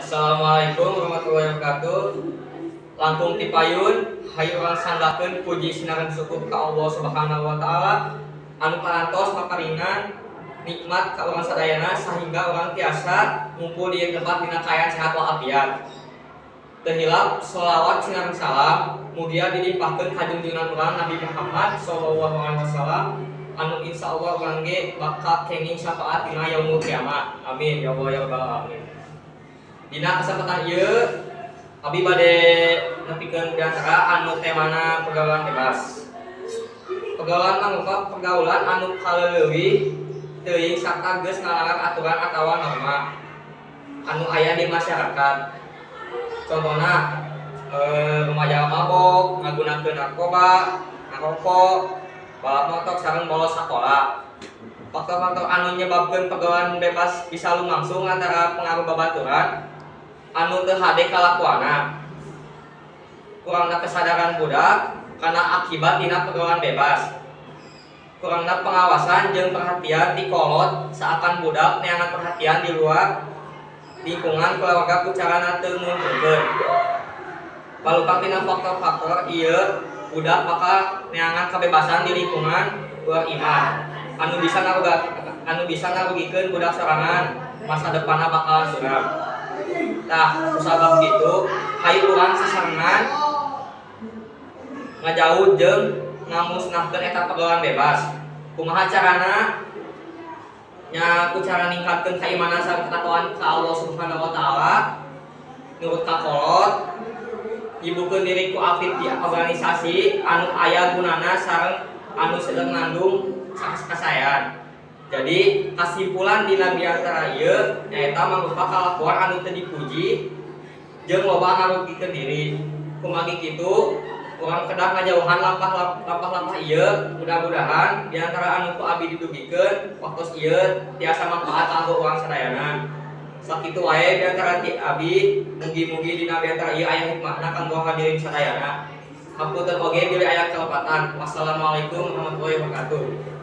Assalamualaikum warahmatullahi wabarakatuh. Langkung ti payun, hayu urang sanggakeun puji sinareng syukur ka Allah Subhanahu wa Taala anu parantos maparinan nikmat ka urang sadayana sehingga urang tiasa ngumpul di tempat dina kaayaan sehat walafiat. Teu hilap sholawat sinareng salam mugia dilimpahkeun ka junjungan urang Nabi Muhammad sallallahu alaihi wasallam anu insyaallah urang ge bakal kenging syafaat dina yaumul kiamat. Amin ya Allah ya Rabbal alamin. Dina kesempatan ieu abi bade nepikeun biantara anu temana pergaulan bebas. Pergaulan mangrupa pergaulan anu kaleuwih teuing sarta geus ngalanggar aturan atawa norma anu aya di masyarakat. Contohna remaja mabok, ngagunakeun narkoba, ngarokok, balap motor sareng bolos sakola. Faktor-faktor anu nyebabkeun pergaulan bebas bisa lumangsung antara pengaruh babaturan anu teu hade kalakuanna. Kurangna kesadaran budak karena akibat dina pergaulan bebas. Kurangna pengawasan jeung perhatian ti kolot, seakan budak neangan perhatian di luar lingkungan keluarga ku carana teu nguntungkeun. Palukang tina faktor-faktor ieu, budak bakal neangan kebebasan di lingkungan luar imah anu bisa ngarugikeun budak sorangan, masa depanna bakalan suram. Tah, kusabab kitu hayu urang sasarengan ngajauh jeung ngamusnahkeun eta pergaulan bebas. Kumaha carana? Nya ku cara ningkatkeun keimanan sareng ketakwaan ka Allah Subhanahu wa Taala, nurut ka kolot, nyibukkeun diri ku aktif di organisasi anu aya gunana sareng anu seueur ngandung kasaean. Jadi kesimpulan dina biantara ieu nyaeta mangrupa kalakuan anu teu dipuji jeung loba ngarugikeun diri. Kumargi kitu urang kedah ngajauhan lampah-lampah ieu. Mudah-mudahan diantara anu ku abi didugikeun waktos ieu tiasa manfaat kanggo urang sadayana. Sakitu wae biantara ti abi, mugi-mugi dina biantara ieu aya hikmahna kanggo hadirin sadayana. Hapunten oge bilih aya kalepatan. Wassalamualaikum warahmatullahi wabarakatuh.